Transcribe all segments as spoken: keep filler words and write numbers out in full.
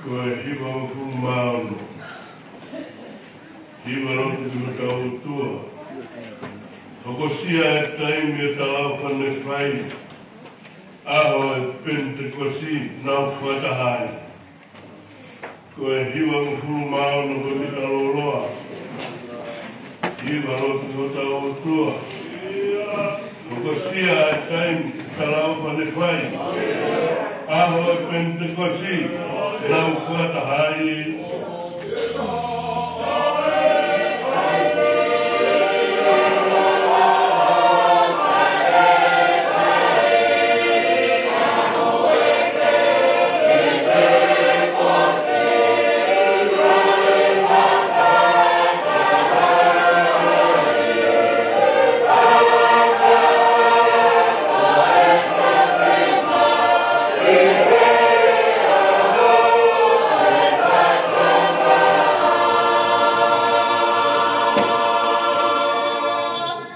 Ko e hivangofulu mā ono. Hiva lotu ki hotau ʻOtua. Hokosia e taimi ʻo e talaʻofa ne fai, ʻaho ʻo e Penitekosi, naʻa ku fakataha ai. Ko e hivangofulu mā ono ko e mita lōloa. Hiva lotu ki hotau ʻOtua. Hokosia e taimi ʻo e talaʻofa ne fai, ʻaho ʻo e Penitekosi, naʻa ku fakataha ai.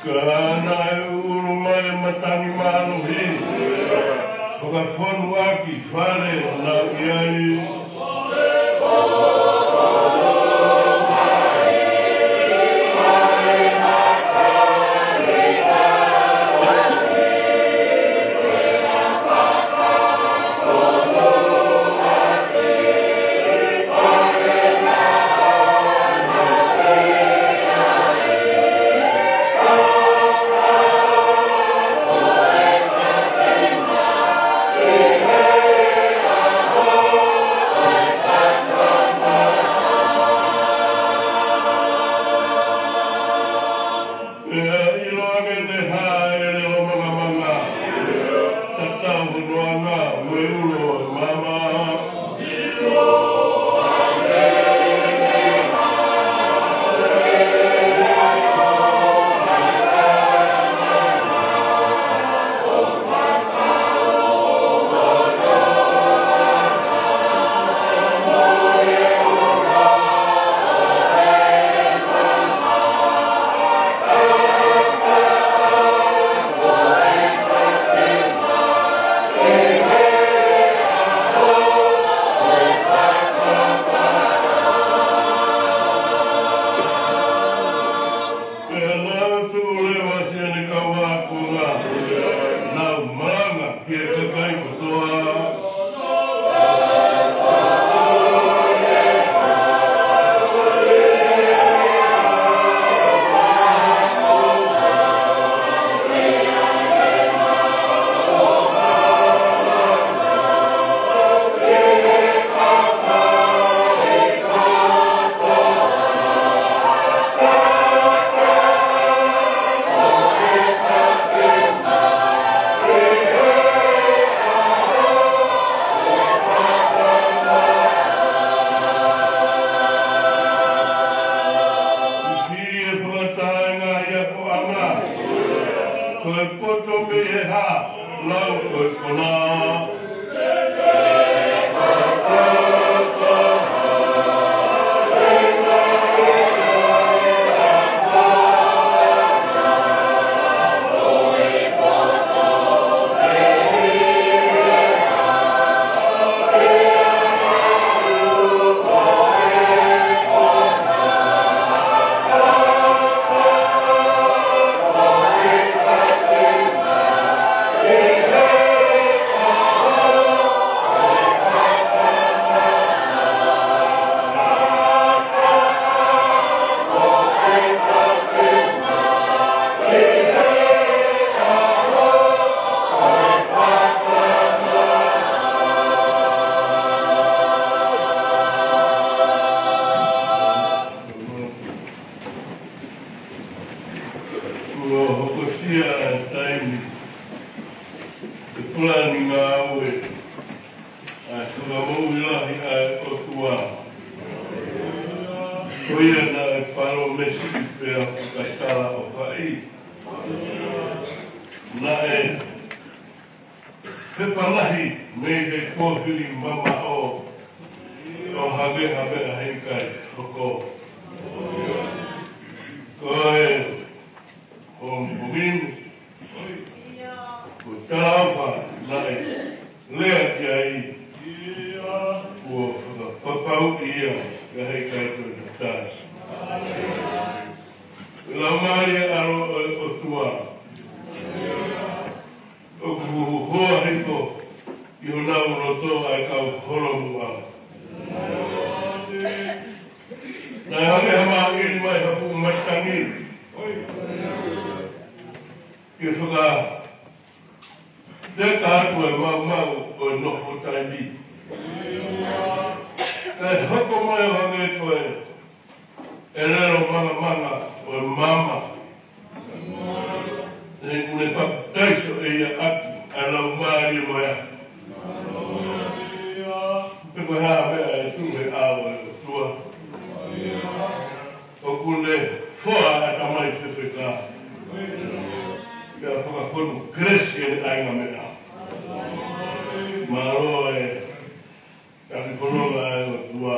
Ka naʻe ʻulu mai e matangi mālohi, fakafonu ʻaki e fale naʻa ku ʻi ai. Pea ʻiloange ne hāʻele ʻo mangamanga, tatau hono anga mo e ulo ʻo e maama. Pea naʻa ku tuʻu leva ʻi heʻene kau ākonga, naʻa ku malanga ki he kakai kotoa. Ki he fakataha e ngaahi akoʻanga, ko e poto mei he hā, lau ko e konā. Kuo hokosia e taimi ʻo e palani ngāue ʻa e Fakamoʻui Lahi ʻa e ʻOtua. Ko ia naʻe palōmesi pea fakatalaʻofaʻi. Naʻe pepa lahi mei he kuohili mamaʻo ʻo hangē ha meʻa heʻikai hoko. Ko e pongipongi ni, ko e talaʻofa naʻe lea ki ai, kuo faka- Fakapapauʻi ia, ka heʻikai toe tataki. Laumālie ʻo e ʻOtua, ʻoku hoa hifo ʻi honau loto ʻa e kau holomuʻa. Naʻe hangē ha māʻoniʻoni mai ha fuʻu matangi ke faka- Te ka atu e maumau ʻo e nofo taimi. Kae hoko mai ʻo hangē ko e ʻelelo mangamanga ʻo e maama. Ne kuo ne papitaiso ʻe ia ʻaki ʻa e Laumālie mo e ʻAho. Pe ko e hā meʻa ʻe tuʻu he ʻao ʻo e ʻOtua. ʻOku ne foa ʻa e tamai fefeka. Pea fakafonu kelesi ʻene ʻaiga meʻa. Mālō e taki fononga ʻa e ʻOtua.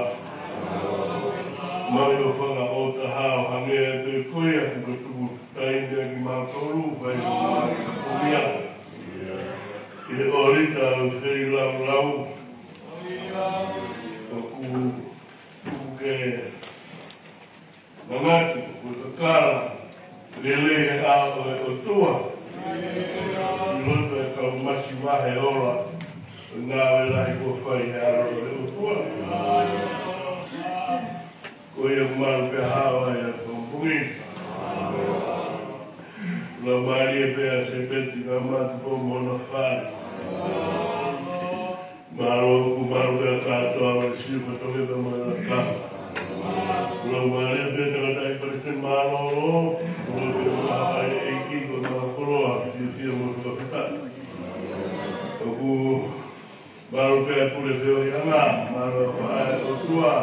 Mau ʻi ho fanga ʻo taha ʻo hangē pē ko ia kuo ke tuku taimi ʻaki mautolu, fai ko mai ka ko ia. ʻI he ʻōlita ʻo e feilaulau. ʻOku, ʻoku ke Mangatu, ko e kakala lelei he ʻao ʻo e ʻOtua. ʻI loto e kau masiva he ola, ʻo e ngāue lahi kuo fai he ʻao ʻo e ʻOtua. Ko ia ʻoku malu pē haʻo ai ʻa e pongipongi. Laumālie pē ʻa Sepeti ka matu ko mona fale. Mālō ʻoku malu pē ʻa kātoa ʻa e siu ka toke ka mai la ka. Laumālie pē tangataʻi palesiteni mālōlō. Mālō pē ʻa e ʻEiki ko e mana koloa, fiefia mo fakafetaʻi. ʻOku malu pē ʻa e pule feohiʻanga, mālō pē ʻa e ʻOtua.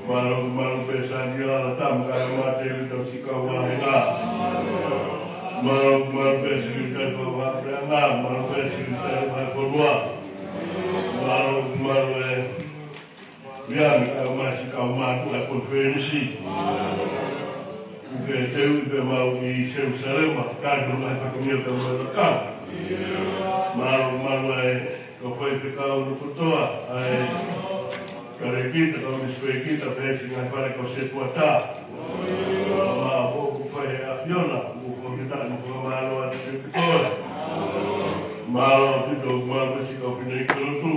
Mālō ʻoku malu pē Saniala Tama kae mate ʻi tau sikau vāhenga. Mālō ʻoku malu pē Sekelitali Fakaʻapaʻapaʻanga, mālō pē Sekelitali Fakafonua. Mālō ʻoku malu e Viami kae ʻumaʻā e siʻi kau mātuʻa e konifelenisi. ʻOku ke teuʻi pē mau ʻi Selusalema, kae ʻumaʻā e fatongia pē mau lakau. Mālō ʻoku malu e kau faifekau no kotoa, ʻa e kalēkita, kau misi kalēkita, pehē siʻi ngaahi fale kau setuata. Mālō ʻoku fai he ʻAfiona, ʻoku fakafetaʻi mo fakamālō atu kiate koe. Mālō ʻaupito, mālō pē siʻi kau fineʻeiki lotu.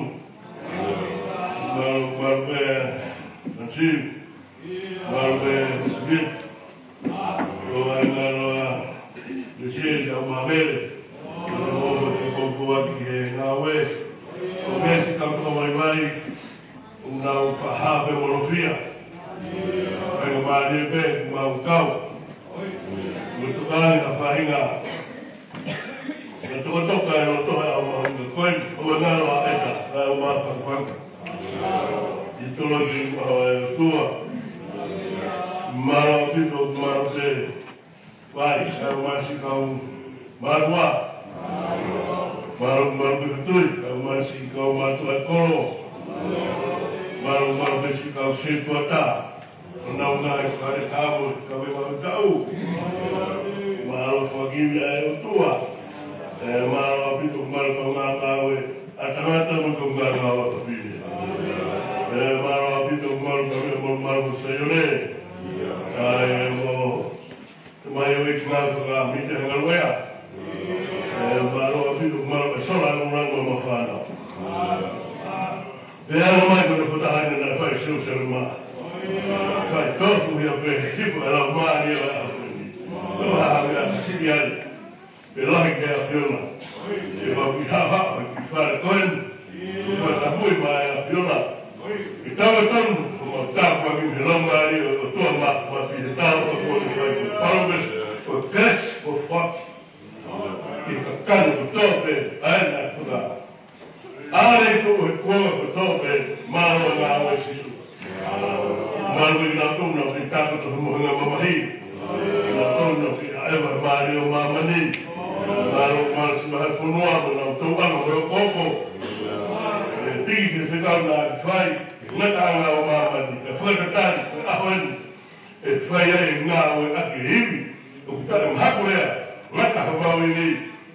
Mālō, mālō pē, Nancy. Mālō pē, Smith. Ko ai mālō ʻa Michelle, ʻa Mamele. Mālō pē siʻi kau fua ki he ngāue. Ko e siʻi kau tokavaivai. ʻOku nau fakahā pē molofia. Faingamālie pē, mau kau. Mo tokanga ha faʻahinga. Ka tokatoka e loto ʻa e ʻaho mahuʻinga ko eni, ʻoua naʻa loa ʻeta, kae ʻumaʻā fakafanga. ʻI tolo ki ʻaho e ʻOtua. Mālō ʻaupito, mālō pē. Vai, kae ʻumaʻā siʻi kau mātuʻa. Mālō, mālō pē Fetui, kae ʻumaʻā siʻi kau mātuʻa e kolo. Mālō, mālō pē siʻi kau setuata. ʻO nau ngāue fale kamo, kau e mau tau. Mālō fakafetaʻi ʻa e ʻOtua. ʻE, mālō ʻaupito, mālō kau ngāue ʻa tangata mo kau ngāue ʻa fafine. ʻE, mālō ʻaupito, mālō kau e mo mālō Saione. ʻAi, mo te mai o i kima faka mite hanga luea. ʻE, mālō ʻaupito, mālō e sola e langa mo mafana. Pea ʻana mai ko e fakaʻaho naʻe fai Selusalema. Fai tofu ia pē hifo e Laumālie ʻo e ʻAfiona. Ko e hā meʻa siʻi ai. Pea lahi ki he ʻAfiona. Ke mau ki haʻahaʻa ki fale ko eni. Ke fakatapui mai e ʻAfiona. Ke tau e tonu, ko mau tāpuaki he Laumālie ʻo e ʻOtua ma, ma fi he tau ka ko e fai ko palopesi, ko e kelesi, ko e foaki. Ke kakano kotoa pē, ʻa ena e puta. ʻAle ko e kuonga kotoa pē, mālō e ngāue ʻa Sīsū. Mālō ʻi nā tonu nau fie tākoto he mohenga mamahi. Nā tonu nau fie ʻaʻeva he mālie ʻo māmani. Mālō, mālō siʻi vahefonua, mo nau tauʻanga mo e ʻokoʻoko. ʻE piki ke fekau naʻa ke fai, ke ngataʻanga ʻo māmani, ke fakatatali, ko e ʻaho eni. ʻE fai ai e ngāue ʻaki e ivi, ʻoku taʻemahakulea, ngata ha vau ini,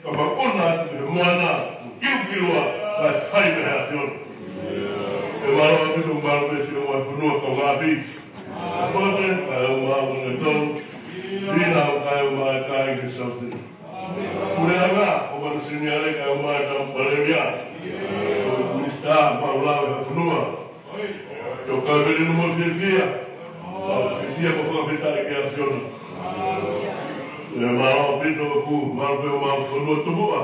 ka mau ʻona atu ki he moana, ʻo kilukilua, kae fai mei he ʻAfiona. Mālō ʻaupito, mālō pē siʻo ngaahi fonua kaungāʻapi. Pote, kae ʻumaʻā ʻa e tolu. Pina, kae ʻumaʻā e kāinga Saute. Puleʻanga, ʻo Malu Seniale, kae ʻumaʻā e tama Palēmia. Minisitā, mālō e fonua. Tokāteline mo e fiefia. Fiefia mo fakafetaʻi kia Fiona. ʻE mālō ʻaupito ʻoku mālō pē homau fonua tupuʻa.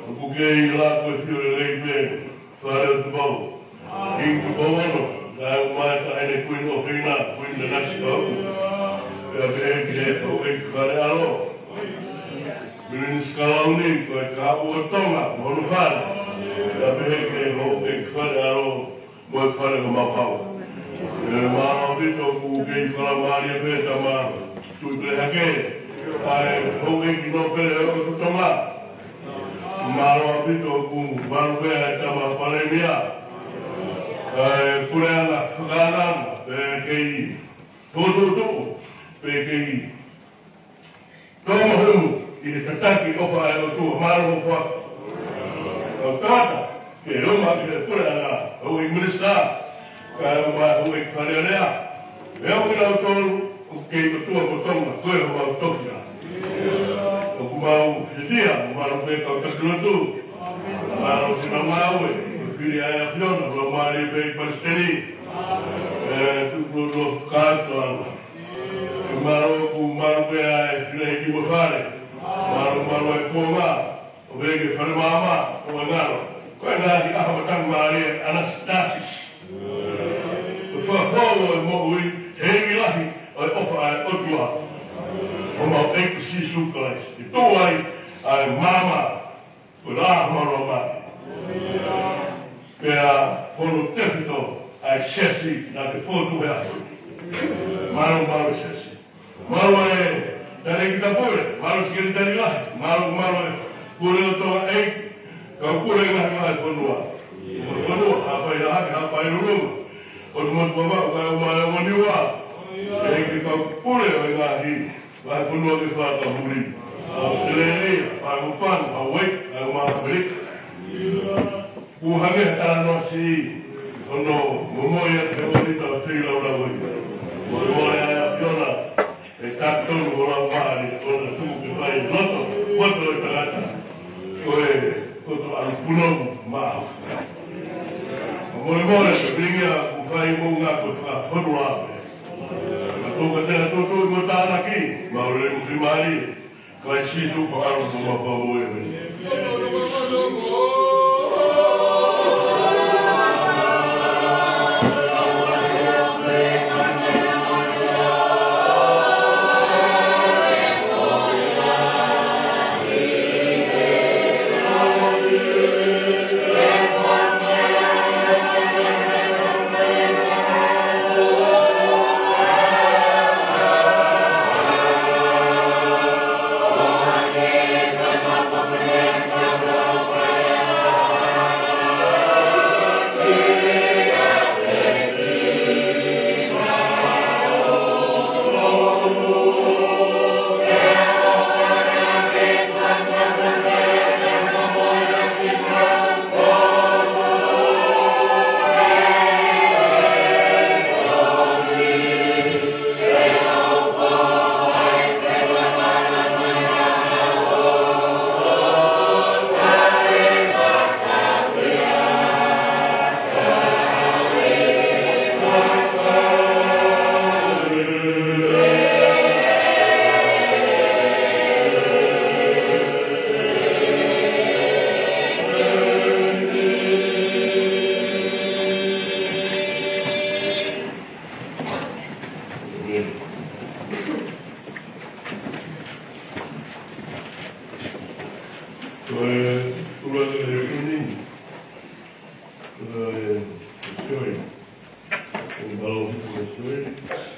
ʻOku kei lava ko e sio lelei pē Fale ʻo Tupou. Kingi Tupou Ono, kae ʻumaʻā e taʻahine Kuini ʻofeina, Kuini Nanasipauʻu. Pea pehē ki he houʻeiki Fale ʻAlo. Minisitā Kalauni, ko e Kahaʻu ʻo Tonga, mo hono fale. Pea pehē ki he houʻeiki Fale ʻAlo, mo e Fale ʻo Maʻufau. ʻE mālō ʻaupito ʻoku kei fakamālie pē tama Tuʻipelehake, ʻa e houʻeiki nōpele ʻo Tonga. Mālō ʻaupito ʻoku mālō pē ʻa e tama Palēmia, ʻa e puleʻanga fakaʻananga, pea kei tuʻutuʻu, pea kei tō mahumu ʻi he tataki ʻofa ʻa e ʻOtua, mālō hoʻo foaki. Kau tangata, ke loma ki he puleʻanga, houʻeiki minisitā, kae ʻumaʻā e houʻeiki Fale Alea. Pea ʻoku kinautolu, ʻoku kei ʻOtua ko Tonga, ko e homau tofiʻa. ʻOku mau fiefia, mālō pē kau taki lotu. Mālō siʻi ngāue, ko e fili ʻa e ʻAfiona, ʻoku mau mālō pē ʻi Palesiteni. ʻE, tuku lotu kātoa. Mālō ʻoku mālō pē ʻa e fili ʻi mo e fale. Mālō, mālō e kuonga. ʻO pehē ki he fale maama, ʻo e ngalo. Ko e ngaahi ʻaho matangi mālie ʻa Anasitasi. Ko e fakafou ʻo e moʻui, he ivi lahi ʻo e ʻofa ʻa e ʻOtua. Homau ʻEiki ko Sīsū Kalaisi. ʻI tuʻa ai ʻa e maama, ko e laʻā homau Laumālie. Pea ko hono tefito ʻa e siasi naʻa ke fokotuʻu he ʻaho ni. Mālō, mālō e siasi. Mālō e Talēkita Pule, mālō Sekelitali Lahi, mālō, mālō e Pule ʻo Tonga ʻEiki, kau pule ngaahi ngaahi fonua. Fonua, Haʻapai Hahake, Haʻapai Lulunga, ʻOtu Motu Vavaʻu, kae ʻumaʻā e Niua. ʻEiki kau pule ʻo e ngaahi, ngaahi fonua ke fākauli. ʻAositelēlia, Fanga Fanga, Hauaiʻi, kae ʻumaʻā ʻAmelika. Kuo hangē ha talanoa siʻi, hono momoi ʻa e ʻōlita ʻo feilaulau ai. Momoi ʻa e ʻAfiona, ʻe taki tonu ho Laumālie, ʻo na tuku ke fai loto, poto e tangata, ko e koto ʻalu punou maʻu. Momoi, momoi, ko e pilingia kuo fai mo ngā ko e fakahonu ʻa pē. Ka tō ka te atu tō mo tānaki, mau lele mo fimālie. Kalaisi Sīsū, fakaʻalu mo mapau mo e. Ko e ʻuluaki leʻo ni, ko e Sioi. Ko e mālō ko e Sioi,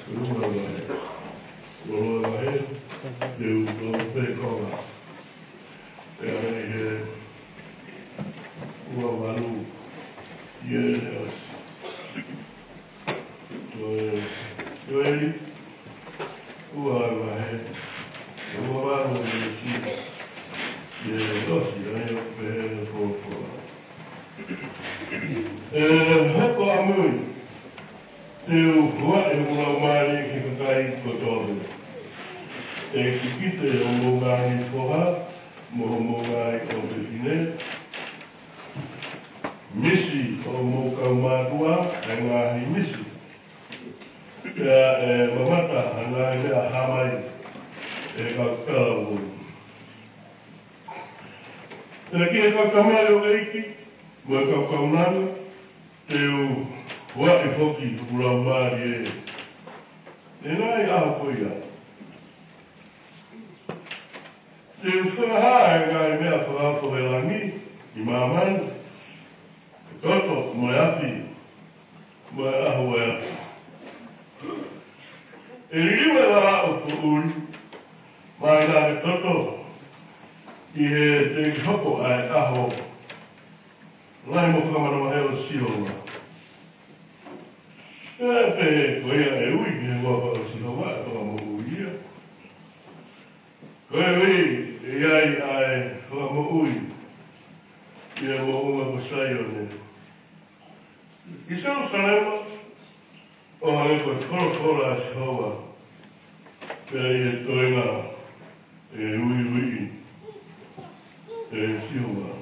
ko e ʻuluaki vahe. Ko e ʻuluaki vahe, te u lau pē konga. Pea ʻi he ua valu ʻi he ʻasi. Ko e Sioeli, ua vahe, ua valu ʻi he ʻasi. ʻI he ʻasi, ʻa ia ʻoku pehē ʻe he folofola. ʻE Te u huaʻi hoku laumālie ki he kakai kotoa pē. ʻE Sīsū, ʻa hoʻomou ngaahi foha mo hoʻomou ngaahi ʻofefine. Misi hoʻomou kaumātuʻa ʻa e ngaahi misi. Pea ʻe mamata ha ngaahi meʻa hā mai ʻe he kau talavou. Pea ki he kau tamaioʻeiki mo e kau kaunanga, te u huaʻi foki hoku laumālie ʻi he ngaahi ʻaho ko ia. Te u fakahā ʻa e ngaahi meʻa fakaofo ʻo e langi ʻi māmani, ʻa e toto mo e afi, mo e ʻaho ʻo e afi. ʻE liliu ʻa e laʻā ʻo e poʻuli, mai naʻa ke toto, ʻi he teʻeki hoko ʻa e ʻaho lahi mo fakamanavahē ʻo Sihova. Pea pehē ko ia ʻe ui ki he huafa ʻo Sihova ʻe fakamoʻui ia. Ko e ui ʻe ʻi ai ʻa e fakamoʻui ʻi he moʻunga ko Saione, ʻi Selusalema, ʻo hangē ko e folofola ʻa Sihova, pea ʻi he toenga ʻe uiuiʻi ʻe Sihova.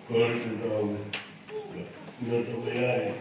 Kole ke tau ʻi he toenga ai.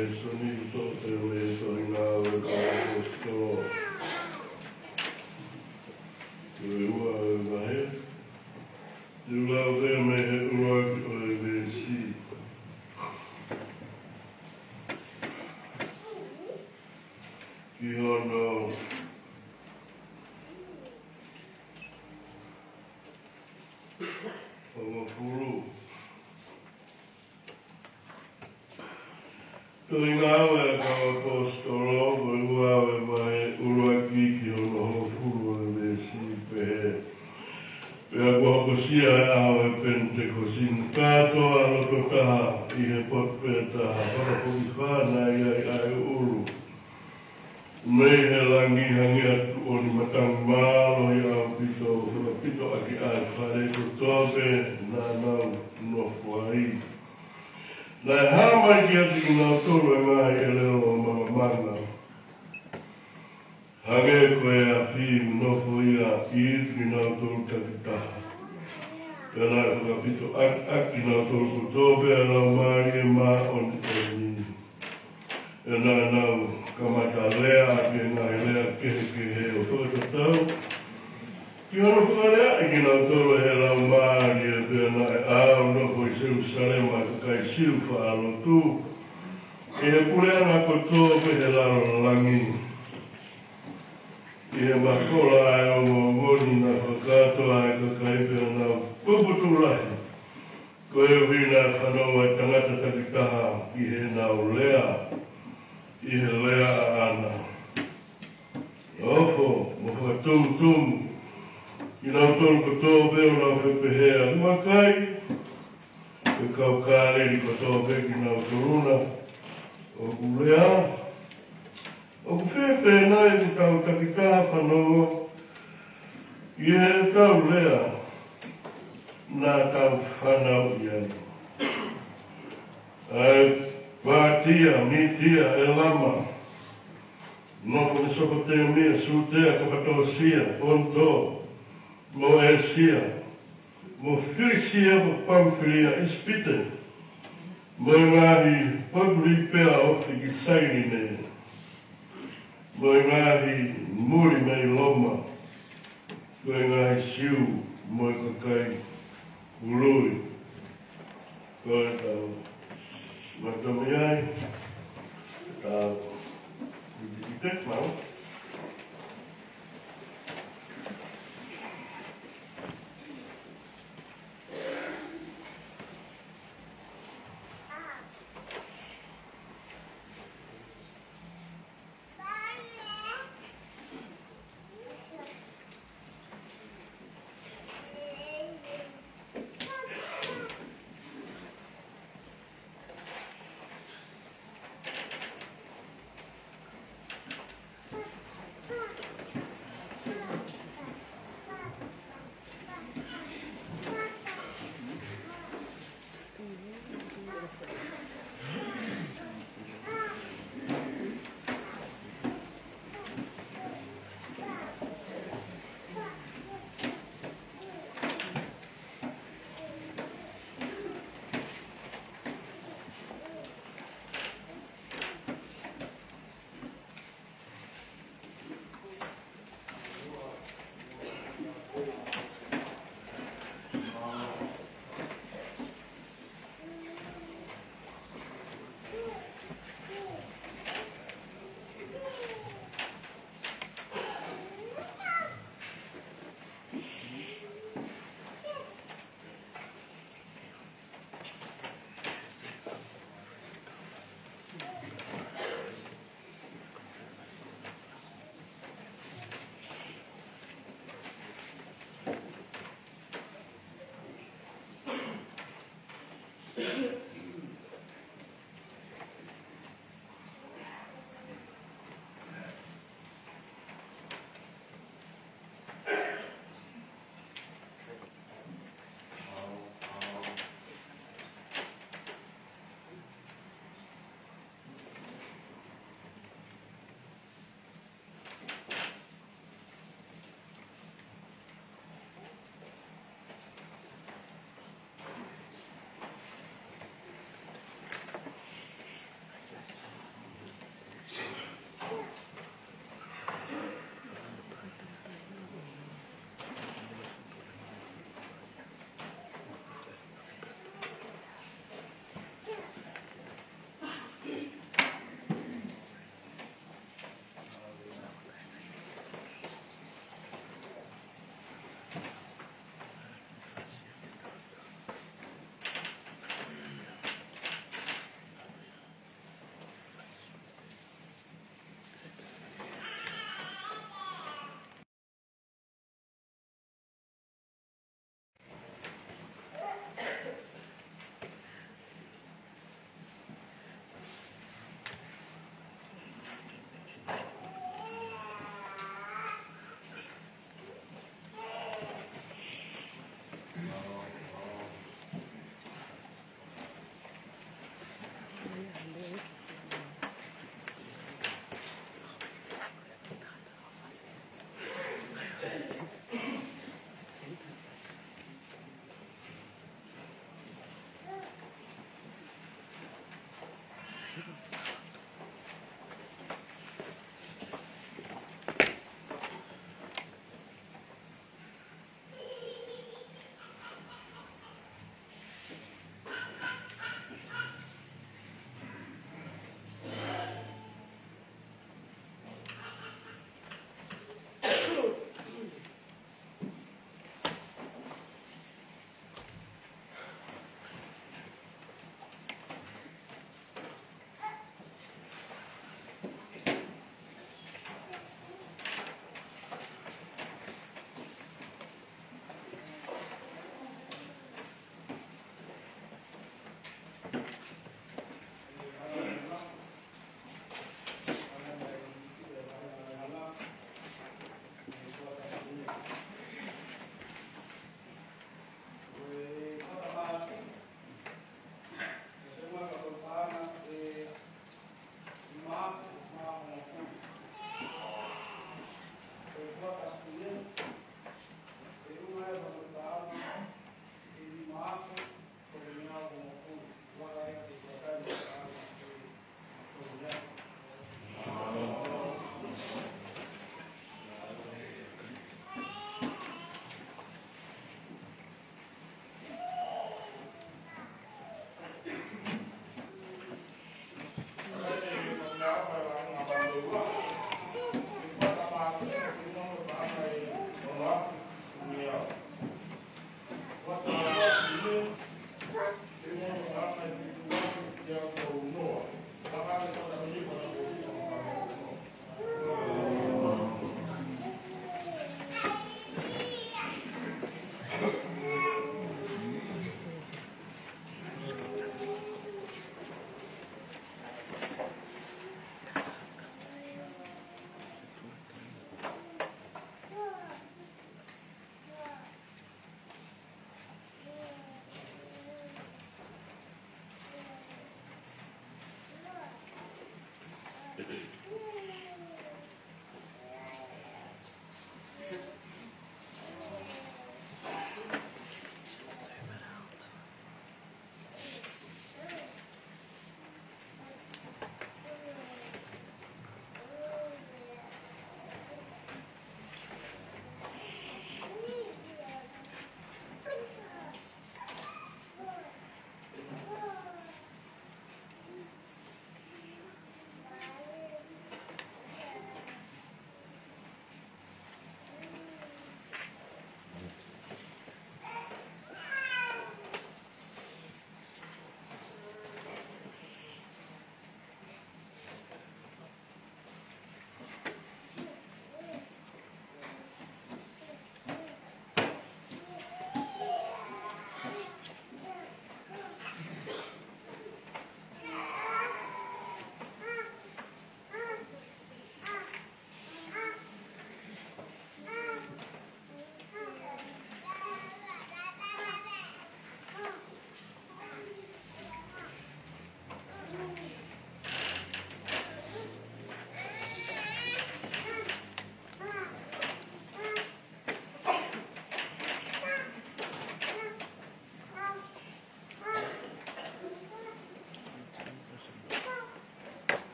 Lēsoni toʻo pē mei he Tohi Ngāue ʻa e Kau ʻAposetolo. Ko e ua ʻo e vahe. Te u lau pē mei he ʻuluaki ʻo e veesi ki hono hongofulu. Tohi Ngāue ʻa e Kau ʻAposetolo, ko e ua ʻo e vahe, ʻuluaki ki hono hongofulu ʻo e veesi, pehē: Pea kuo hokosia ʻa e ʻaho ʻo e Penitekosi, kātoa loto taha ʻi he potu pē taha, fakafokifā naʻe ʻi ai ʻa e ʻulu mei he langi, hangē ha tuʻoni matangi mālohi ʻaupito, fakapito ʻaki ʻa e fale kotoa pē naʻa nau nofo ai. Naʻe hā mai kiate kinautolu ʻa e ngaahi ʻelelo mangamanga, hangē ko e afi, nofo ia ʻi kinautolu takitaha. Pea naʻe fakapito ʻaki, ʻaki kinautolu kotoa pē ʻa e Laumālie Māʻoniʻoni. Pea naʻa nau kamata lea ʻaki e ngaahi lea kehekehe ʻo fakatatau ki hono fakalea ʻaki kinautolu ʻe he Laumālie. Pea naʻe ʻaonofo ʻi Selusalema ʻa e kakai Siu faʻa lotu, ʻi he puleʻanga kotoa pē he lalo langi. ʻI he mafola ʻa e ongoongo ni naʻe fakakātoa ʻa e kakai, pea nau puputuʻu lahi, koeʻuhi naʻe fanongo ʻa e tangata takitaha ki heʻenau lea ʻi he lea ʻaʻana. Ofo mo fakatumutumu kinautolu kotoa pē ʻo nau fepehē, ʻA e vakai, ko e kau Kāleli kotoa pē kinautolu na ʻoku lea. ʻOku fēfē nai ʻetau takitaha fanongo ʻi heʻetau lea naʻa tau fanauʻi ai? ʻA e Pātia, Mītia, ʻElama, nofo Mesopotemia, Siutea, Kapatōsia, Ponto, mo ʻĒsia, mo Filisia, mo Pamfilia, ʻIsipite, mo e ngaahi potu lipea ofi ki Sailini, mo e ngaahi muli mei Loma, mo e ngaahi Siu, mo e kakai ului. Ko e tau matomi ai, tau ʻitikite mau.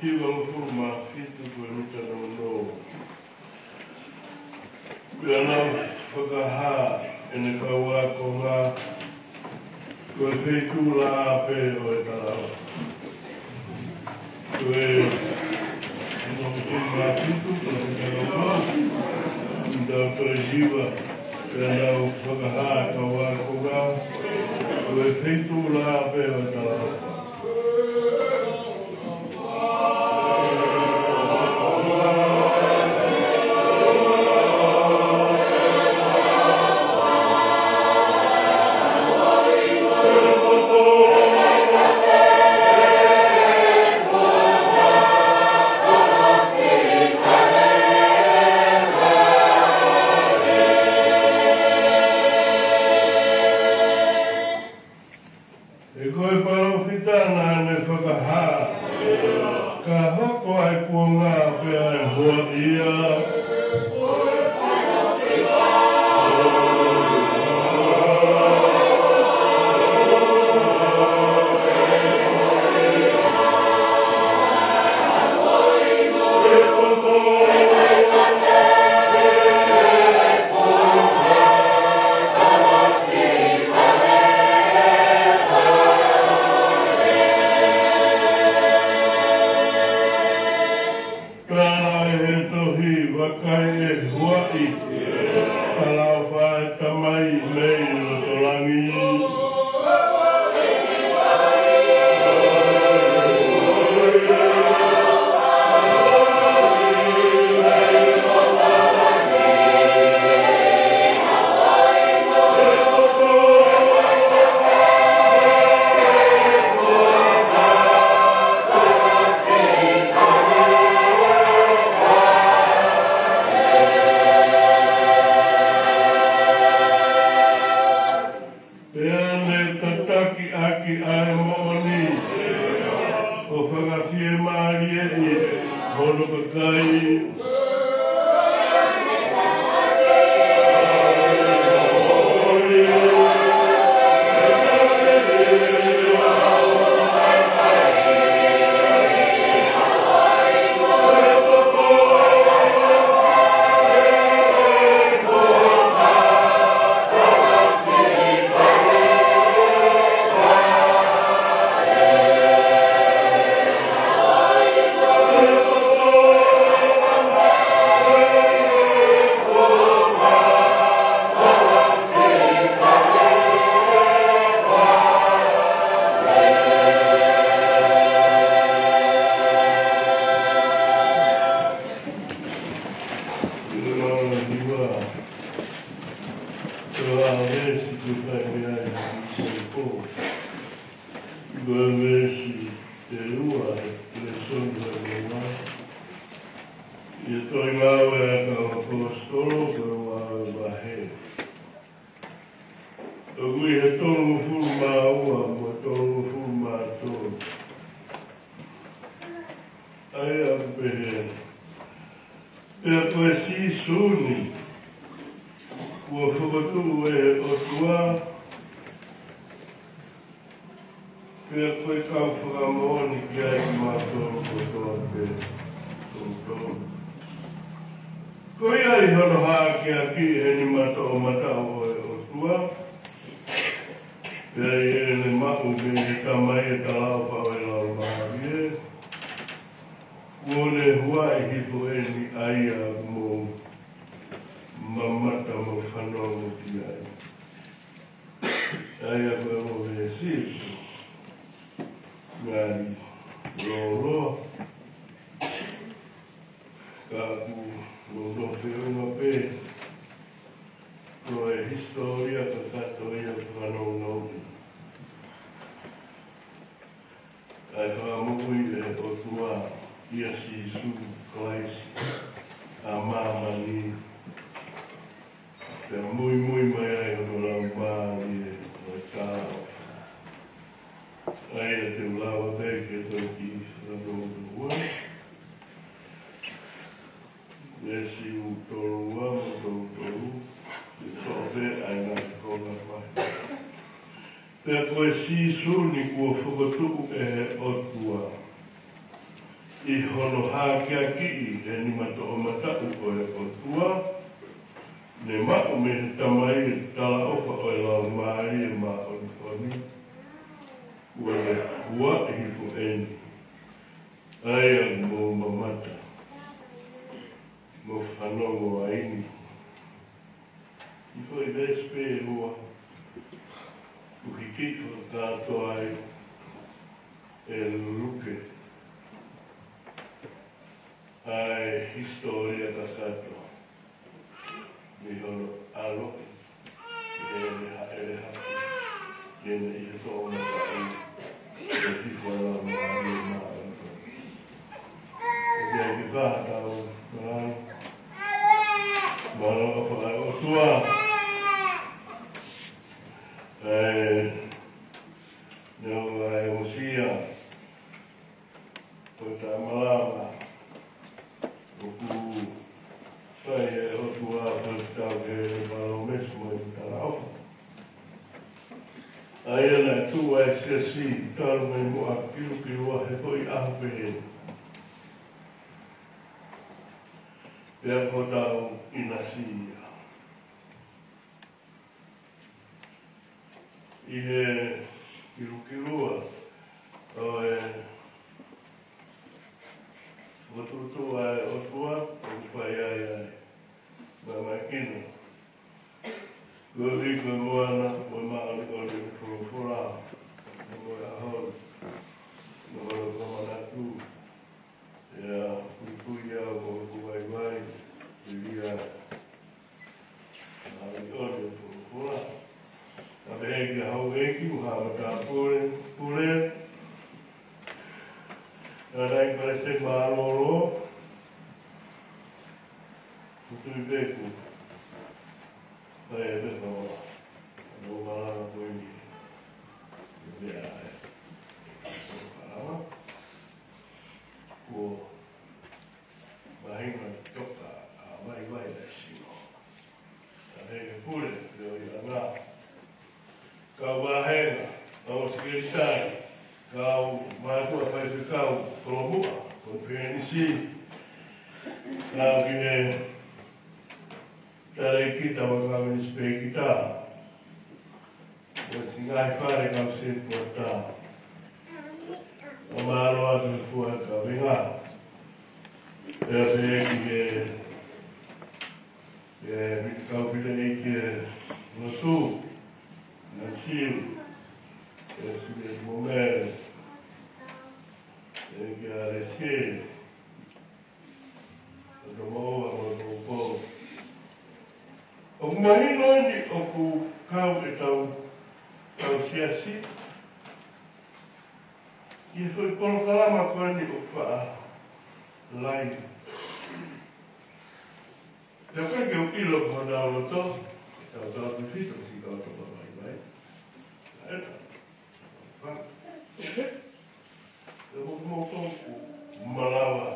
Hivangofulu mā fitu ko e mita nounou. Pea nau fakahā ʻene kau ākonga ko e feituʻu laʻā pē ʻo e talaʻofa. Ko e hivangofulu mā fitu ko e mita nounou, mita ko e hiva. Pea nau fakahā ʻe he kau ākonga ko e feituʻu laʻā pē ʻo e talaʻofa. He ko e palōfita naʻa ne fakahā, ka hoko ʻa e kuonga pea ʻe huaʻi ia. Pea ʻi he tohi, vakai ʻe huaʻi, talaʻofa ʻa e Tamai mei loto langi. Pea ne tataki ʻaki ʻa e moʻoni, ʻo fakafiemālieʻi hono kakai. Ko e veesi ʻoku fai mei ai ʻa e soko. Ko e veesi ʻe ua ʻi he lēsoni ʻo e ʻaho ni. ʻI he tohi Ngāue ʻa e Kau ʻAposetolo, ko e uaua vahe. ʻOku ʻi he tolungofulu mā ua mo e tolungofulu mā tolu. ʻA ia ʻoku pehē: Pea ko e Sīsū ni kuo fokotuʻu ʻe he ʻOtua, pea ko e kau fakamoʻoni kiate kimautolu kotoa pē ʻoku tonu. Ko ia ʻi hono hākeakiʻi ʻe he nima toʻomataʻu ʻo e ʻOtua, pea ʻi heʻene maʻu mei he Tamai ʻa e talaʻofa ʻo e Laumālie, kuo ne huaʻi hifo ʻeni ʻa ia ʻoku mou mamata mo fanongo ki ai. ʻA ia ko e ongo veesi, ngali lōloa, ka ʻoku ou nofo feʻunga pē ko e hisitōlia kakato ia ʻoku fanongo ʻi ai ʻa e fakamoʻui ʻe he ʻOtua ʻia Sīsū Kalaisi ʻa māmani, pea muimui mai ai hono Laumālie ʻo e talaʻofa. ʻA ia te u lava pē ke toki fanongo ua. Veesi ʻe tolu ua mo e tolu tolu, ʻe toʻo pē ʻa e ngaahi konga ko ē. Pea ko e Sīsū ni kuo fokotuʻu ʻe he ʻOtua, ʻI hono hakeakiʻi ʻe he nima toʻomataʻu ʻo e ʻOtua, ne maʻu mei he Tamai ʻa e talaʻofa ʻo e Laumālie Māʻoniʻoni, kuo ne huaʻi hifo ʻeni, ʻa ia ʻoku mou mamata mo fanongo ai ni. ʻI he foʻi veesi pē ʻe ua, ʻoku hiki fakakātoa ai ʻe Luke ʻa e hisitōlia kakato mei hono ʻaloʻi ʻe he ʻEne Haʻele Hake ki heʻene ʻi he toʻomataʻu ʻo e hifo ʻa e Laumālie Māʻoniʻoni. ʻOku ʻi ai ke fakatau, mālō, mālō ʻofa ʻa e ʻOtua. ʻE, neongo ʻa e ongosia, ko e taʻemalava ʻoku fai ʻe he ʻOtua ʻo fakatau ki he palōmesi mo e talaʻofa, ʻa ia naʻe tuʻu ai e siasi talu mei muʻa, kilukilua he foʻi ʻaho pehē. Pea ko hotau ʻinasi ia. ʻI he kilukilua ʻo e fokotuʻutuʻu ʻa e ʻOtua, ʻoku fai ai ʻa e mamahi kino. Koeʻuhi ko e moana, ko e māʻoniʻoni ʻo e folofola, mo e ʻaho ni, mo hono fakamanatu, ʻa e puipui ʻa hoku vaivai, ʻi he māʻoniʻoni ʻo e folofola. Kae pehē ki he houʻeiki mo e haʻa matāpule, pule, ʻa e Palesiteni Mālōlō, ʻoku ou tui pē ʻoku fai e pepa ʻo e malanga ko eni. ʻE meʻa ē. Kuo māhina toka ʻa e vaivai ʻa e sino. Kae pehē ki he pule, leʻo ʻi ʻana. Kau vāhenga, kau sekelitali, kau mātuʻa faifekau, kolomuʻa, konifelenisi, kau ki he talēkita mo e kau minisipēkita, mo e ngaahi fale kau sētuata. Fakamālō atu ki he fua kavenga. Pea pehē ki he, e, kau fineʻeiki ʻo e lotu, Nancy, e, Sime mo Mele, e, ki he Alesi, ʻo Tomoua mo Poupou. ʻOku mahino eni ʻoku kau ʻetau, ʻetau siasi ʻi he foʻi polokalama ko eni ʻoku faʻa live. Pea ʻoku ʻikai ke u ʻilo ko honau loto, tautautefito ki he kau toka vaivai. ʻE, ʻe, ʻoku mou kou malava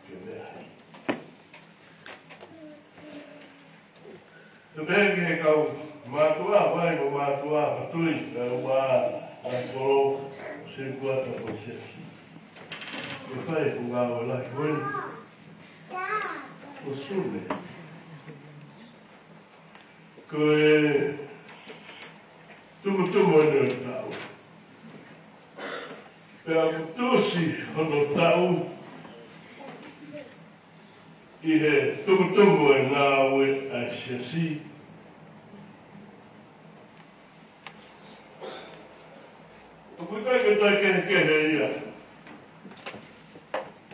ke meʻa. Pea pehē ki he kau mātuʻa vai mo mātuʻa patui, kae ʻumaʻā ʻa e kolo, sētuata mo e siasi. Ke fai ʻeku ngāue lahi ko eni. Ko Sune. Ko e tumutumu eni ʻo e taʻu. Pea ʻoku tuʻusi hono taʻu ʻi he tumutumu ʻo e ngāue ʻa e siasi. ʻOku ʻikai ke toe kehekehe ia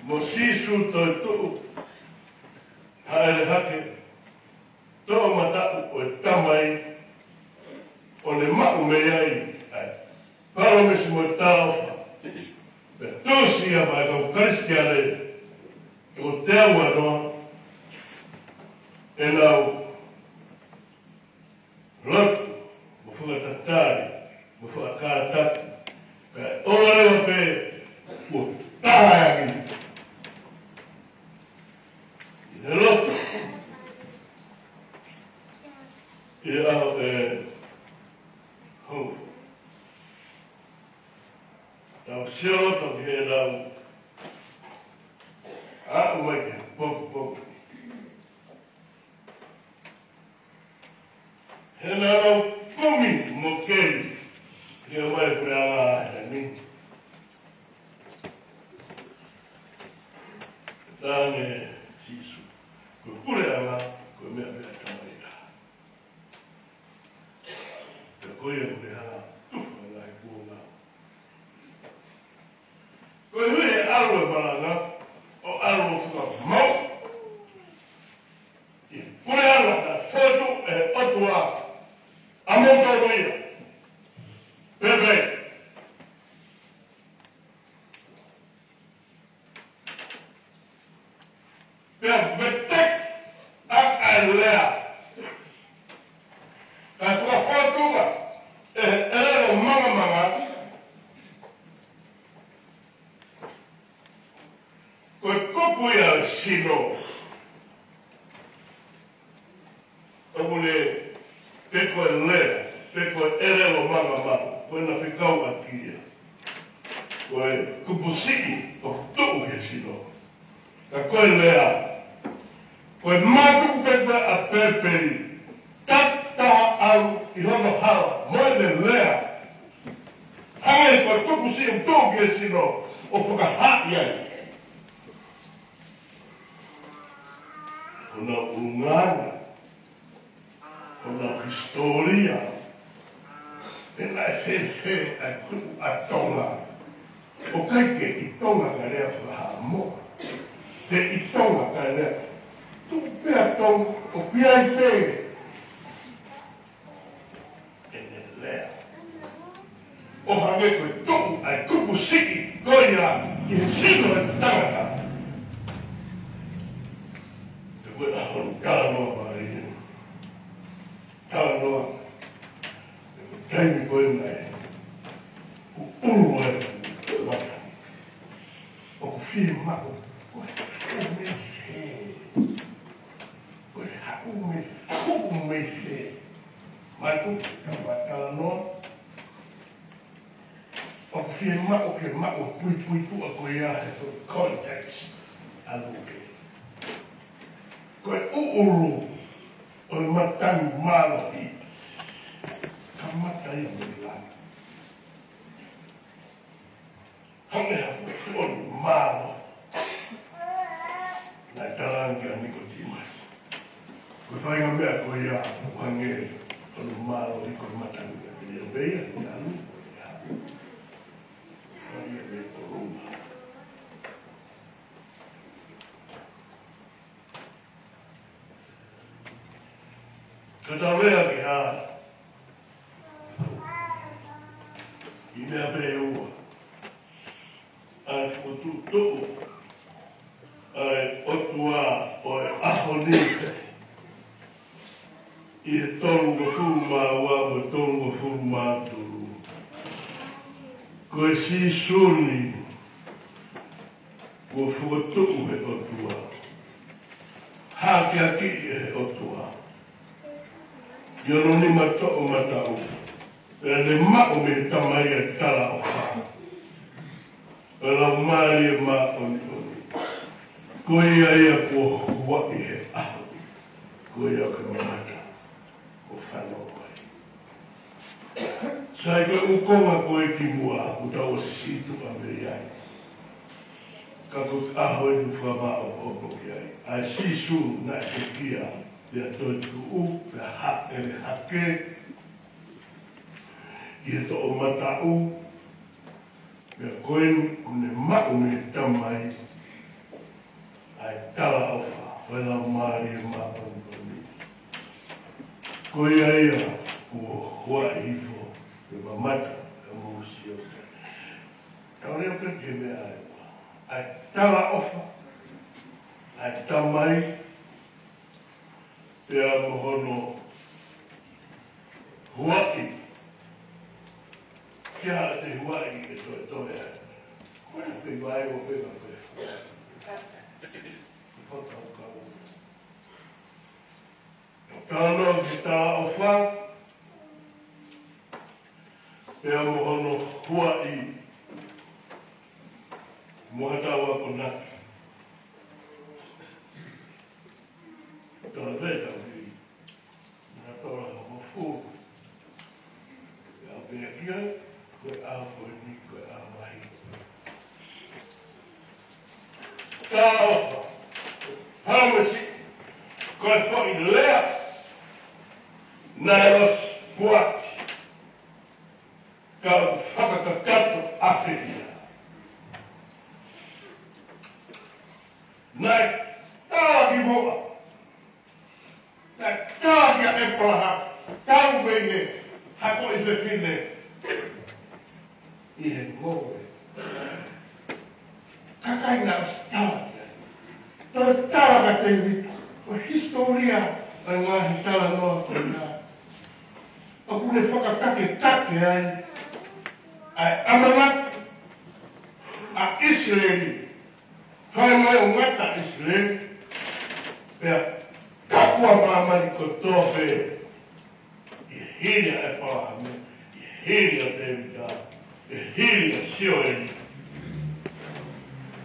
mo Sīsū toetuʻu, haʻele hake, toʻomataʻu ʻo e Tamai, ʻo ne maʻu mei ai ʻa e palōmesi mo e talaʻofa. Pea tuʻusi ia maʻa e kau Kalisitiane ʻe teau noa, ʻenau lotu mo fakatatali mo fakakātaki, kae ʻoua leva pē kuo taha ange ʻi he lotu ʻi he ʻaho ʻe hongofulu. Tau sio loto ki heʻenau Talaange ʻe Sīsū, ko e puleʻanga, ko e meʻa pē ʻa e Tamai. Pea ko ia ʻoku ne hanga ʻo tufa ʻa e ngaahi kuonga. Ko e ʻuhi ʻe ʻalu e malanga, ʻo ʻalu ʻo fakamaʻu ʻi he puleʻanga naʻe fokotuʻu ʻe he ʻOtua ʻa moutolu ia. Pea pehē. Pea veteki ʻa e lea. Kae fakafotunga ʻe he ʻelelo mangamanga. Ko e kupu ia ʻo e sino. ʻOku ne, pe ko e lea, pe ko e ʻelelo mangamanga, ko ʻena fekauʻaki ia. Ko e kupu siʻi ʻoku tuʻu he sino. Ka ko e lea, ko e mātuku pē ko ē ʻa Pēpeli, tata ʻalu ʻi hono hala mo ʻene lea. Hangē ko e kupu siʻi ʻoku tuʻu he sino ʻo fakahaaʻi ai ʻena ʻulungaanga, ʻena hisitōlia, pe naʻe fēfē ʻa e tuʻu ʻa Tonga. ʻOku ʻikai ke ʻi Tonga ka lea faka-Haʻamoa. Pe ʻi Tonga ka lea. Tuʻu pē ʻa Tonga, ʻoku ʻi ai pē ʻene lea. ʻO hangē ko e tuʻu ʻa e kupu siʻi ko ia ki he sino ʻo e tangata. Pea ko e ʻaho ni talanoa mai ē. Talanoa. Pea ko e taimi ko ē naʻe ʻuʻulu ai e mata, ʻoku fiemaʻu, ko e haʻu mei fē? Ko e haʻu mei, haʻu mei fē? Mātuku, ka ʻoku talanoa, ʻoku fiemaʻu ke maʻu e puipuituʻa ko ia he foʻi context ʻa Luke. Ko e ʻuʻulu ʻo e matangi mālohi, kamata ia mei langi. Hangē ha fuʻu tuʻoni mālohi naʻe talaange kia Nikotīmasi. Ko e faʻahinga meʻa ko ia ʻoku hangē hono mālohi ko e matangi, ʻa ia pē ia, ia anu, ia. Ia pē ko Roma. Ka tau lea ki he hā? ʻI he meʻa pē ʻe ua. ʻA e fokotuʻutuʻu ʻa e ʻOtua ʻo e ʻaho ni ʻi he tolungofulu mā ua mo e tolungofulu mā tolu. Ko e sīsū ni kuo fokotuʻu ʻe he ʻOtua, hakeakiʻi ʻe he ʻOtua ʻi hono nima toʻomataʻu, pea ne maʻu mei he Tamai ʻa e talaʻofa ʻo e Laumālie Māʻoniʻoni. Ko ia ia kuo huaʻi he ʻaho ni, ko ia ʻoku ke mamata mo fanongo ai. Sai, ko e ʻū konga ko ē kimuʻa kuo tau ʻosi situʻa mei ai. Ka ko e ʻaho eni ʻoku fakamāʻopoʻopo ki ai. ʻA e sīsū naʻe pekia, pea toetuʻu, pea hāʻele hake ʻi he toʻomataʻu, pea ko eni kuo ne maʻu mei he Tamai ʻa e talaʻofa ʻo e Laumālie Māʻoniʻoni. Ko ia ia kuo huaʻi hifo, ke mamata, ka mou sio. Tau lea pē ki he meʻa ʻe ua. ʻA e talaʻofa ʻa e Tamai, pea mo hono huaʻi. Kia te huaʻi e toetoe ai. Ko e pē vai o pē ka pē. Fakakaukau. Talanoa ki he talaʻofa, pea mo hono huaʻi, mo haʻatau akonaki. Tala pē tau ki na tola hoko fulu. Pea pea kia, ko e ʻaho ko eni, ko e ʻaho mahino. Talaʻofa. Mōsese, ko e foʻi lea naʻe ʻosi puaki, ka ʻoku fakakakato ʻaki ia. Naʻe tala ki muʻa, naʻe tala kia ʻĒpalahame, tau pē ke hako ʻi he fefine ʻi he ngoue. Kakai naʻe ʻosi tala ki ai. Toe tala kia Tēvita, ko e hisitōlia ʻa e ngaahi talanoa ko ia, ʻoku ne fakataketake ai ʻa e ʻamanaki ʻa ʻIsileli, fai mai ʻo ngata ʻIsileli, pea kapua māmani kotoa pē. ʻI he hili ʻa ʻĒpalahame, ʻi he hili ʻa Tēvita, ʻi he hili ʻa Sioeli,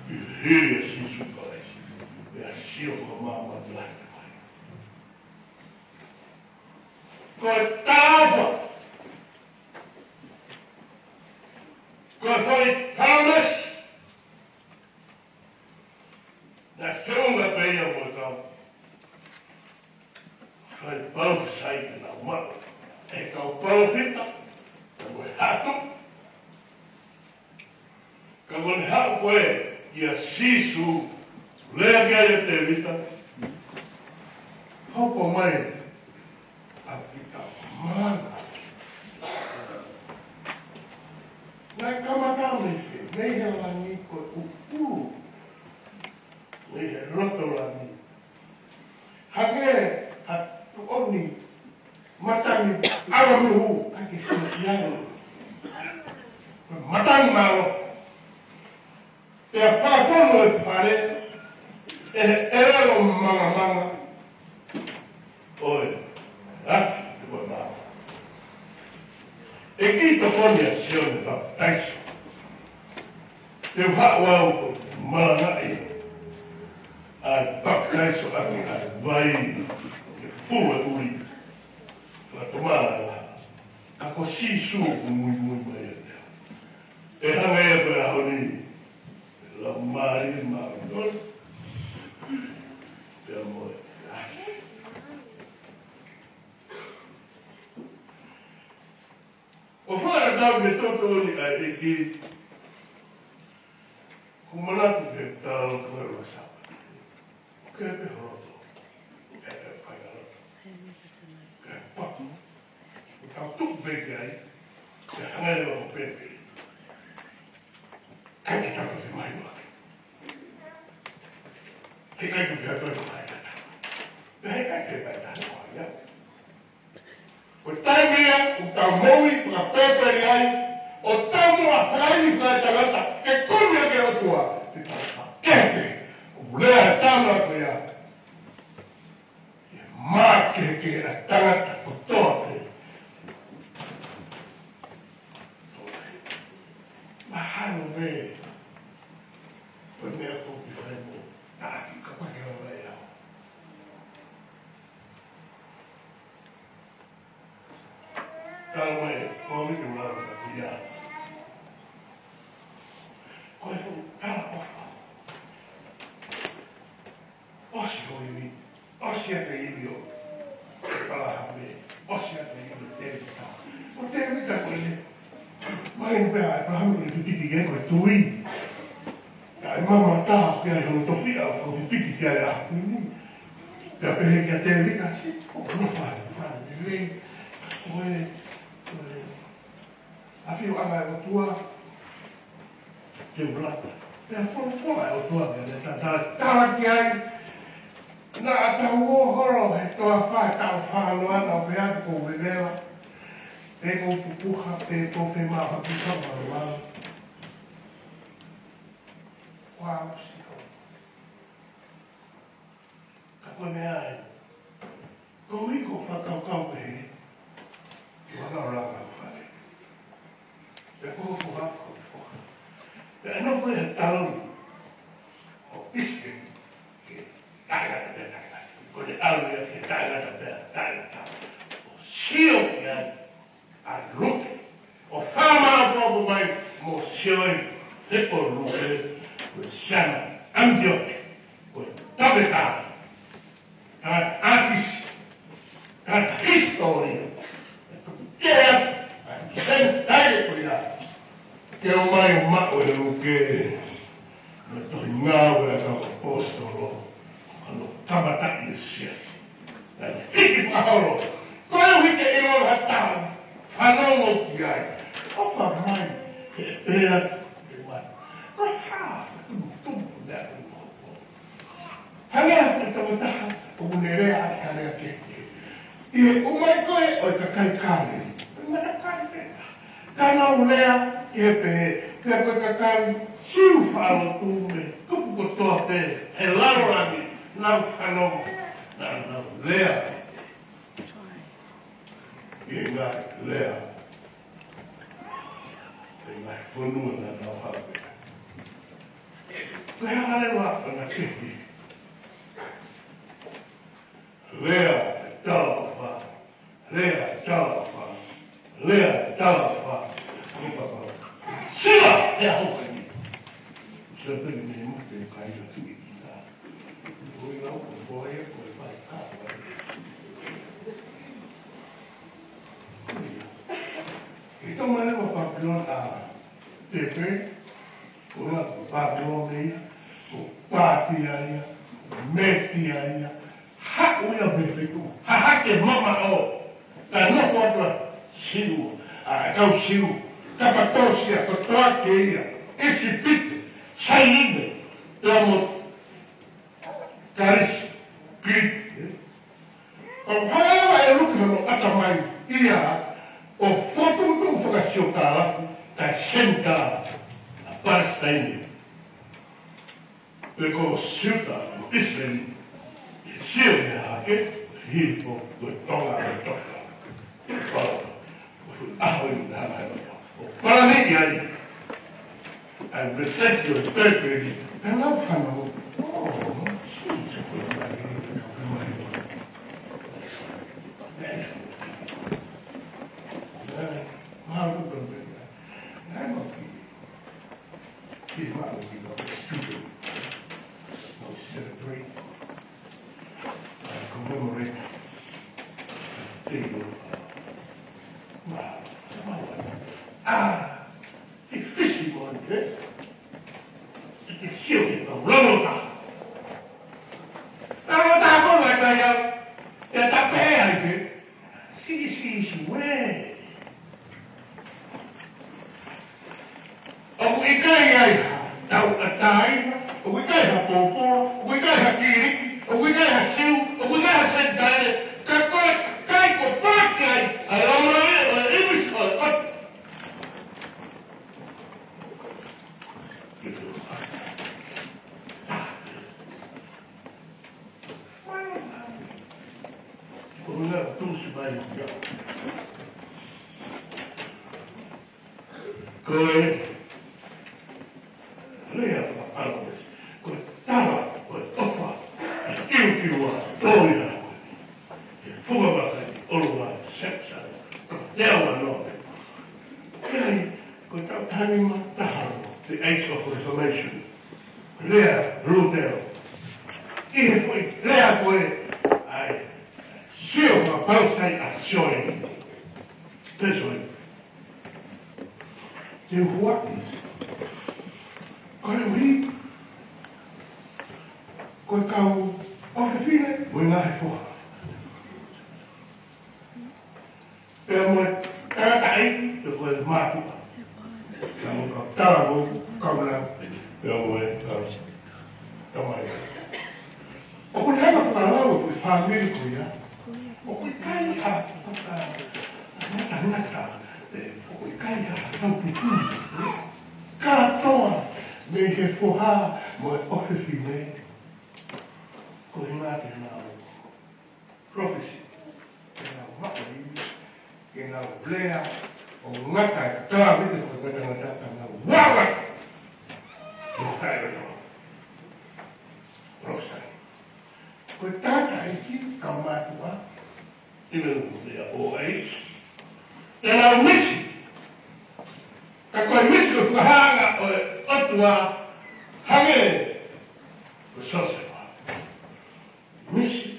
ʻi he hili ʻa Sīsū Kalaisi, pea sio ko māmani lahi mai. Ko e tafa, ko e foʻi tāmesi, naʻe feʻunga pē ia mo e kau fai palōfisai ke nau maʻu ʻe he kau palōfita, ka ko e hatu, ka ko e haʻu ko ē ʻia Sīsū, lea ki ai ʻa Tēvita, hoko mai ʻa Pita mana. Naʻe kamata mei he, mei he langi ko e ʻuʻulu, mei he loto langi. Hangē ha tuʻoni matangi ʻalanuhu, ʻa ke sio ki ai. Matangi mālohi. Pea fakafonu e fale ʻe he ʻelelo mangamanga. ʻOi, afi, ʻoe mama. ʻEiki, tokoni ʻa Sione Papitaiso. Te u haʻu au ko e malanga ia. ʻA e papitaiso ʻaki ʻa e vai ke fua ʻuli. Fakatomala. Ka ko Sīsū ʻoku muimui mai ʻiate au. ʻE hanga ia ko e ʻaho ni, lau mālie maʻu. Pea mo e. ʻO fakatatau ki he totonu ʻa e ʻEiki, ʻoku ou manatu ki he tala ko e ʻuluaki Sāpate. ʻOku ʻikai pē holoto. ʻOku ʻikai pē faingaloto. ʻOku ʻikai paku. ʻOku tau tuʻu pē ki ai, ke hanga ʻe he ʻOtua ʻo pehē. ʻIkai ke tau toki mai ua. He ʻikai ke tau toki mai ua. He ʻikai ke tau toki mai ua. Ko e taimi ia ʻoku tau moʻui fakapēpē ai, ʻo tau moʻui fakaʻili fakaetangata, ke kumi ʻa e ʻOtua, ke tau fakapēpē, ʻoku lea ʻa e tama ko ia. Ke makehe ʻa e tangata kotoa pē. Mahalo pē, ko e meʻa ko ē ke fai mo, naʻa ki ka pake o lai au. Tau mai, ko mi ke ula ka kia. Ko e fuʻu tala ʻofa. ʻOsi hoʻo ivi, ʻosi ʻa e ivi ʻo ʻĒpalahame, ʻosi ʻa e ivi ʻo Tēvita. Ko Tēvita ko eni. Mai pē ʻa ʻĒpalahame ko e tupiki ke ko e tui. Ka ʻi he mama taha pē ʻa hono tofiʻa ʻo fakapiki ki ai ʻa Hapini. Pea pehē kia Tēvita, si, ʻoku nofo ai, fai lelei. Ko e, ko e ʻafioʻanga ʻo e ʻOtua, ke ulata. Pea folofola ʻa e ʻOtua ke ne tatala, tala ki ai, naʻa tau ō holo he toafa, tau fānoa, naʻa pē atu ko vevela, pe ko pupuha, pe ko fe ma ha pusa ma ma. Kua usi ko. Ka ko e meʻa ē. Ko e ʻuhi ko e fakakaukau pehē. Ke ʻoua naʻa langa fale. Pea ko e foha ko e foha. Pea ʻe nofo ʻi he taloni ʻo ʻIsileli ke taʻengata pea taʻengata. Ko e ʻalu ia ke taʻengata pea taʻengata. ʻO sio ki ai ʻa Luke, ʻo fakamaʻopoʻopo mai mo Sioeli, he ko Luke, ko e siana ʻAnitioke, ko e toketā, Tangata ʻākisi, tangata hisitōlia. Ke atu, ʻa e senitaile ko ia. Ke ʻomai ʻo maʻu ʻe Luke mo e tohi Ngāue ʻa e Kau ʻAposetolo, ʻa hono kamataʻi e siasi. Naʻe hiki fakaholo. Koeʻuhi ke ʻilo ha taha, fanongo ki ai. ʻOfa mai, ke pea, ke mai. Ko e hā, tumutumu, meʻa tumutumu. Hangē ha tokotaha ʻoku ne lea ʻaki ha lea kehekehe. ʻI he ʻomai ko ē ʻo e kakai Kāleli, ʻo e matakali pē. Ka nau lea ʻi he pehē, pea ko e kakai Siu faʻa lotu mei he kupu kotoa pē he lalo langi, nau fanongo, naʻa nau lea ʻi he ngaahi lea ʻo e ngaahi fonua naʻa nau haʻu pē. Ko e hā leva ʻa e ngaahi kehe? Lea ʻe talaʻofa, lea ʻe talaʻofa, lea ʻe talaʻofa. Ko papa. Sila, ʻe aho kai. Sila pē ni mo te kai la tu i kina. Ko i lau ko ko e ko e pai ka. Ke tau male ma Papilone ʻa Pepe, ko la Papilone ia, ko Pātia ia, Metia ia, haʻu ia mei he feituʻu hahake mamaʻo, ka nofo atu ʻa Siu, ʻa e kau Siu, Kapatōsia, ko Toake ia, ʻIsipite, Sailine, pea mo Kalisi, Kiliti, ē. ʻO hanga leva ʻe Luke hono ʻatamai ia ʻo fokotuʻutuʻu fakasiokālafi, ka senitā ʻa Palesitaine. Pe ko Siuta mo ʻIsileli, ʻe sio ia hake, hifo, ko e tonga, ko e tonga. Pau, ko e ʻaho ʻi he hanga ʻo palani ai. ʻA e message ʻo e Pēpeli, ka nau fanongo. Oh, Jesus, ko e mai, ko e mai. Mahalo ko e mai. Ngai mo ki. Ki ma o ki ma student. Mo celebrate. I commemorate. Te mo. Ma. Ma. Ah. Ke fisi mo ʻanefe. Ke sio ke kau lalo ta. Lalo ta ko mai mai au. Te ta pē ai pē. Siki siki isi ue. ʻOku ʻikai ai ha tauʻatāina, ʻoku ʻikai ha pōpō, ʻoku ʻikai ha Kiliki, ʻoku ʻikai ha Siu, ʻoku ʻikai ha Senitaile, ka ko e kakai ko pāki ai, ʻa e ʻAlamā ʻo e ʻIvisi ʻo e ʻOtua. Ko e meʻa tuʻusi mai ia. Ko e lea ʻa e ʻAlamā, ko e tala, ko e ʻofa, ʻa e kiukiua, tō ia. He funga vaka ʻi ʻolunga Saxon, ko e teau ʻa Nōve. Ko e, ko e taʻu tahanima taha noa, the age of Reformation. Lea Lutera. ʻI he foʻi lea ko ē, ʻa e sio fakapau sai ʻa Sione. Te Sione. Te u huaʻi. Koeʻuhi ko e kau ʻofefine mo e ngaahi foha. Pea mo e tangataʻeiki, pea mo e mātuʻa. Pea mo e kau talavou, kau lau, pea mo e kau tamai. ʻOku ne hanga fakalau ʻa e fāmili ko ia. ʻOku ʻikai ha fakangatangata, ē, ʻoku ʻikai ha tautuku. Kātoa mei he foha mo e ʻofefine. Ko e ngaahi nau prophecy. Ke nau maʻu, ke nau lea, ʻo ngata e Tavita ko e tangata ka nau wawa. Ko e taʻe o Prophesy. Ko e tangataʻeiki kau mātuʻa, even their old age, te nau misi. Ka ko e misi ko e fakahanga ʻo e ʻOtua hangē ko Siosefa. Misi.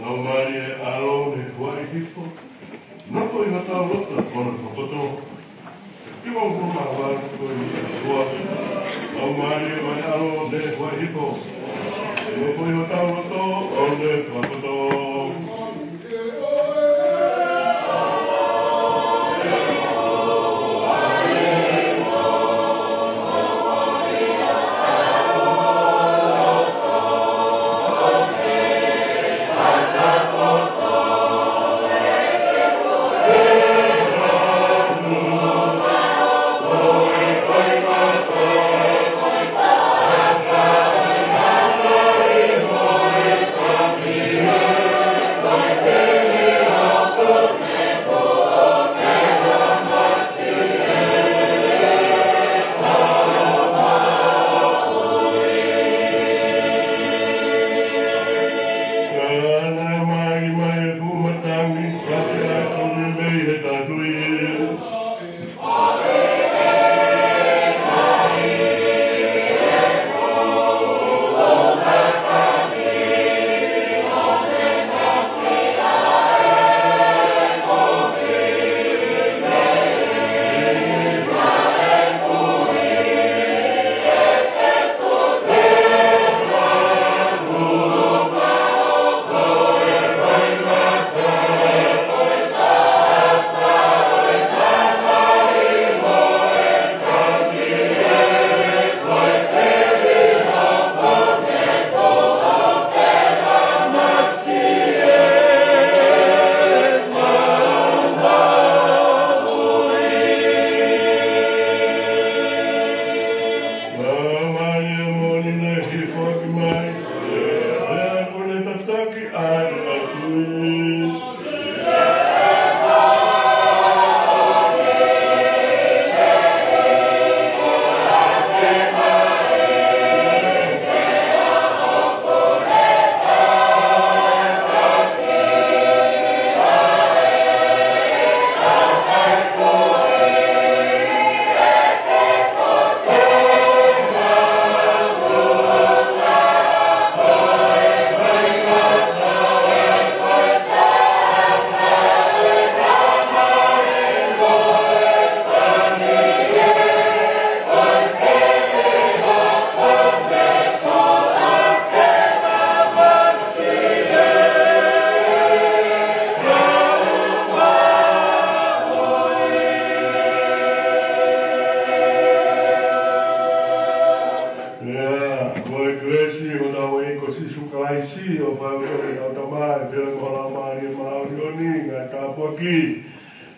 Laumālie ʻo e ʻAlo ne huaʻi hifo, nofoʻi hotau loto ʻo ne fokotuʻu. Ki he ʻaho ko ia ʻa e ʻOtua. Laumālie ʻo e ʻAlo ne huaʻi hifo, nofoʻi hotau loto ʻo ne fokotuʻu.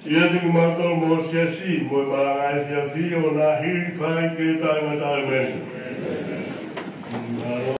ʻIate kimautolu mo e siasi mo e malanga efiafi ʻo na hili fai ke taʻengata e meni.